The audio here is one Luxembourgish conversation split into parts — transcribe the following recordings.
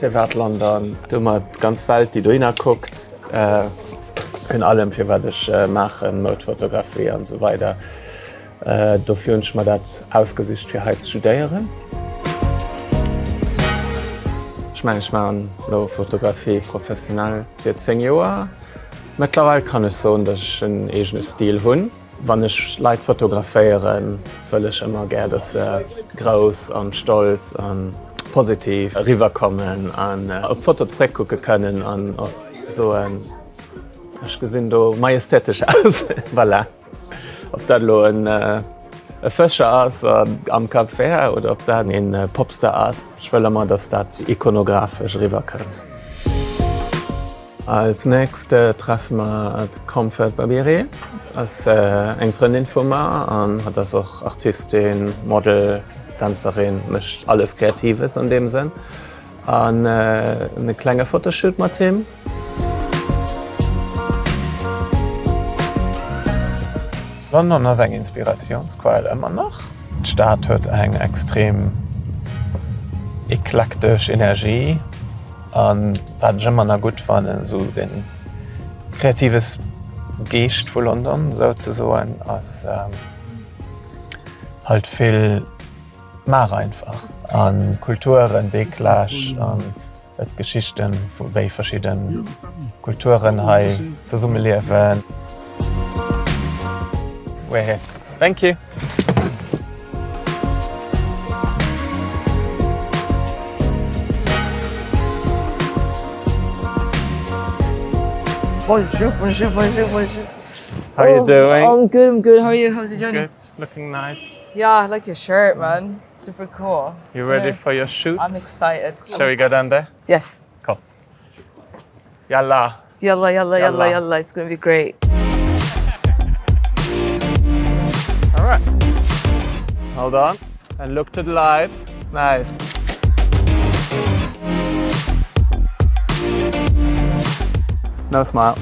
Firwat London? Do hu mer d'ganz Welt, déi dohinner kuckt, in allem firwat ech maachen, Moudfotografie an esou weider. Dofir hunn ech mer dat ausgesicht fir hei ze studéieren. Ech mengen ech maachen elo Fotografie professionell fir 10 Joer. Mëttlerweil kann ech soen, datt ech en eegene Stil hunn. Wann ech Leit fotograféieren, wëll ech ëmmer gär, datt se grouss an stolz an positiv eriwwerkommen an op d'Foto zeréckkucke kënnen an och soen, ech gesinn do majestätesch aus. Voilà. Ob dat elo en e Fëscher ass am Cap Vert oder ob dat een Popstar ass, ech wëll ëmmer, datt dat ikonografesch eriwwer kënnt. Als nächst treffe mer d'Comfort Barbieri, ass eng Frëndin vu mer an hatt ass och Artistin, Model, Dänzerin, mécht alles Kreatives an deem Sënn. An e klenge Fotoshoot mat him. London ass eng Inspiratiounsquell, ëmmer nach. D'Stad huet eng extrem eklektesch Energie an wat ech ëmmer nach gutt fannen, esou de kreative Geescht vu London souzesoen, ass halt vill. Maach einfach an Kulturen dee Clash an et Geschichten vu wéi verschidden Kulturen hei zesumme liewen. We're here. Thank you. Bonjour, bonjour, bonjour, bonjour. How are you doing? I'm good, I'm good. How are you? How's your journey? Good, looking nice. Yeah, I like your shirt, man. Super cool. You ready yeah. for your shoot? I'm excited. Shall we go down there? Yes. Cool. Yalla. Yalla, yalla, yalla, yalla. It's gonna be great. All right. Hold on and look to the light. Nice. No smile.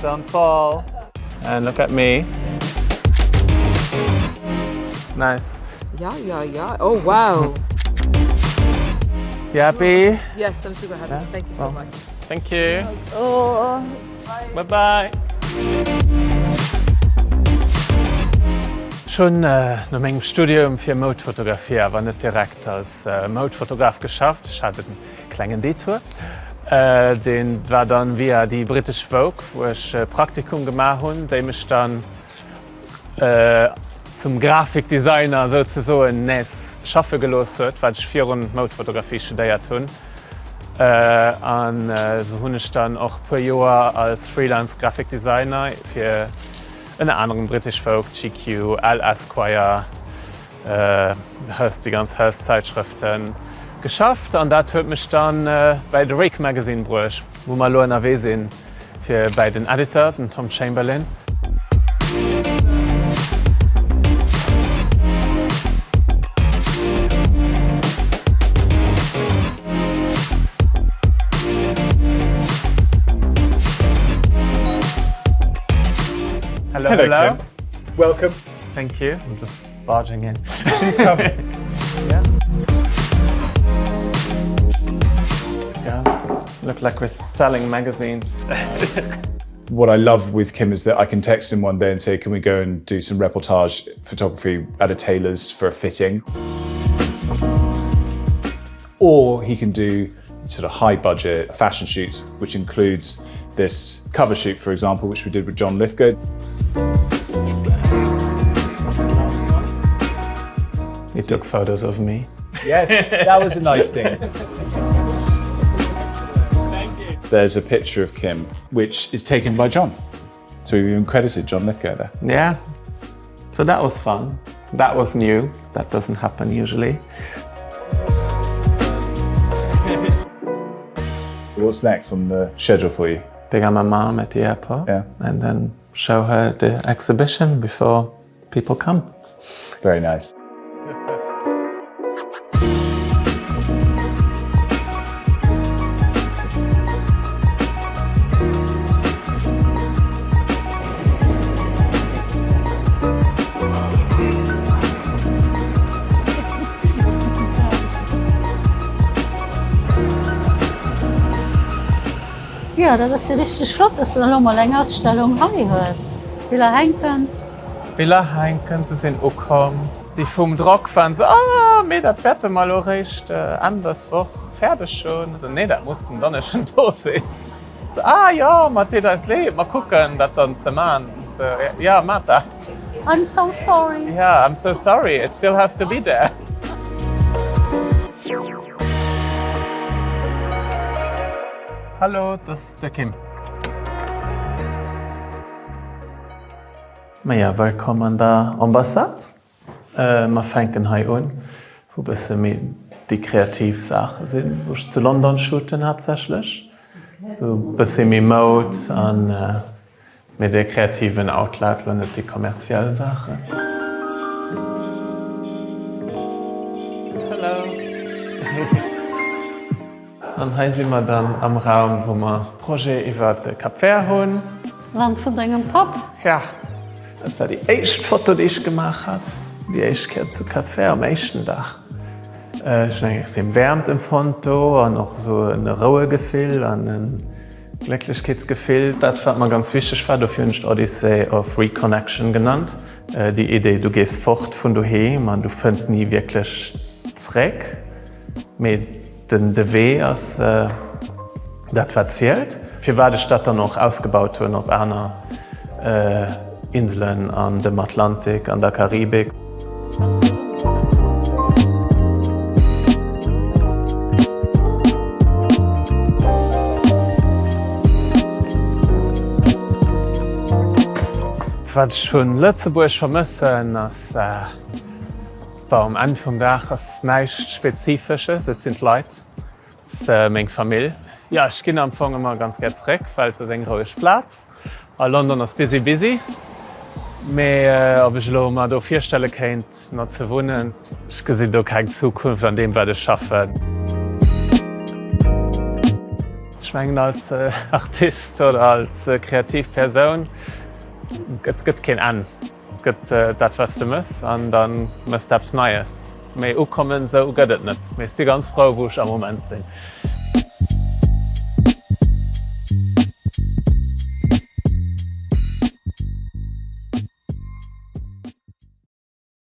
Don't fall. And look at me. Nice. Yeah, yeah, yeah. Oh, wow. You happy? Yes, I'm super happy. Yeah? Thank you so well, much. Thank you. Oh, bye. Bye. Ech hunn no mengem Studium fir Moudfotografie awer net direkt als Moudfotograf geschafft. Ech hat e klengen Detour. Dee war dann via déi britesch Vogue, wou ech e Praktikum gemaach hunn, déi mech dann zum Grafikdesigner souzesoen nees schaffe gelooss huet, wat ech virun Moudfotografie studéiert hunn. An esou hunn ech dann och puer Joer als Freelance Graphic Designer fir ënner anerem British Vogue, GQ, Elle, Esquire, Hearst, déi ganz Hearst-Zäitschrëften geschafft. An dat huet mech dann bäi de Rake Magazine bruecht, wou mer elo ënnerwee sinn fir bäi den Editor, den Tom Chamberlain. Hello, hello. hello. Welcome. Thank you. I'm just barging in. Please come. yeah. Yeah. Look like we're selling magazines. what I love with Kim is that I can text him one day and say, can we go and do some reportage photography at a tailor's for a fitting? Or he can do sort of high budget fashion shoots, which includes this cover shoot, for example, which we did with John Lithgow. He took photos of me. Yes, that was a nice thing. There's a picture of Kim, which is taken by John. So we've even credited John Lithgow there. Yeah. So that was fun. That was new. That doesn't happen usually. What's next on the schedule for you? Pick up my mom at the airport yeah. and then show her the exhibition before people come. Very nice. Jo, dat ass jo richteg flott, dass de dann elo mol eng Ausstellung hei hues. D'Biller hänken. D'Biller hänken, se sinn ukomm. Déi vum Drock waren esou, Ah, mee dat wäerte mer elo eréischt Enn dës Woch fäerdeg hunn. Esou, Nee, dat muss den Donneschden do sinn. Esou, Ah jo, ma et deet eis leed, mer kucken dat dann ze man. Esou, Ja, maat dat. I'm so sorry. Ja, I'm so sorry, it still has to be there. Hallo, dat ass de Kim. Maja, wëllkomm an der Ambassade. Mer fänken hei un, wou bësse méi déi kreativ Saache sinn, wou ech zu London shooten haaptsächlech. Sou bësse méi Moud an méi dee kreativen Outlet, lo net déi kommerziell Saachen. Hello. An hei si mer dann am Raum, wou mer Projet iwwer de Cap Vert hunn. Land vun dengem Papp? Ja, dat war déi éischt Foto, déi ech gemaach hat, déi éischt Kéier zu Cap Vert am éischten Dag. Ech hunn eng extrem Wäermt empfonnt do an och esou e Rouegefill an e Glécklechkeetsgefill. Dat wat mer ganz wichteg war, dofir hunn ech d'Odyssey of Reconnection genannt, déi Idee, du gees fort vun doheem an du fënns ni wierklech zréck, mee Den de Wee ass dat wat zielt. Firwat ech dat dann och ausgebaut hunn op aner Inselen an dem Atlantik, an der Karibik. Wat ech vun Lëtzebuerg vermëssen ass. Bon, um Enn vum Dag ass näischt Spezifesches, et sinn d'Leit, et ass meng Famill. Jo, ech ginn am Fong ëmmer ganz gär zeréck, well et ass eng roueg Plaz a London ass busy busy. Mee ob ech elo mer do virstelle kéint nach ze wunnen, ech gesinn do keng Zukunft an deem wat ech schaffen. Ech mengen als Artist oder als kreativ Persoun, et gëtt keen Enn. Et gëtt dat wat s de mëss an da mëss de eppes Neies. Mee ukommen, esou gëtt et net. Mee ech si ganz frou wou ech am Moment sinn.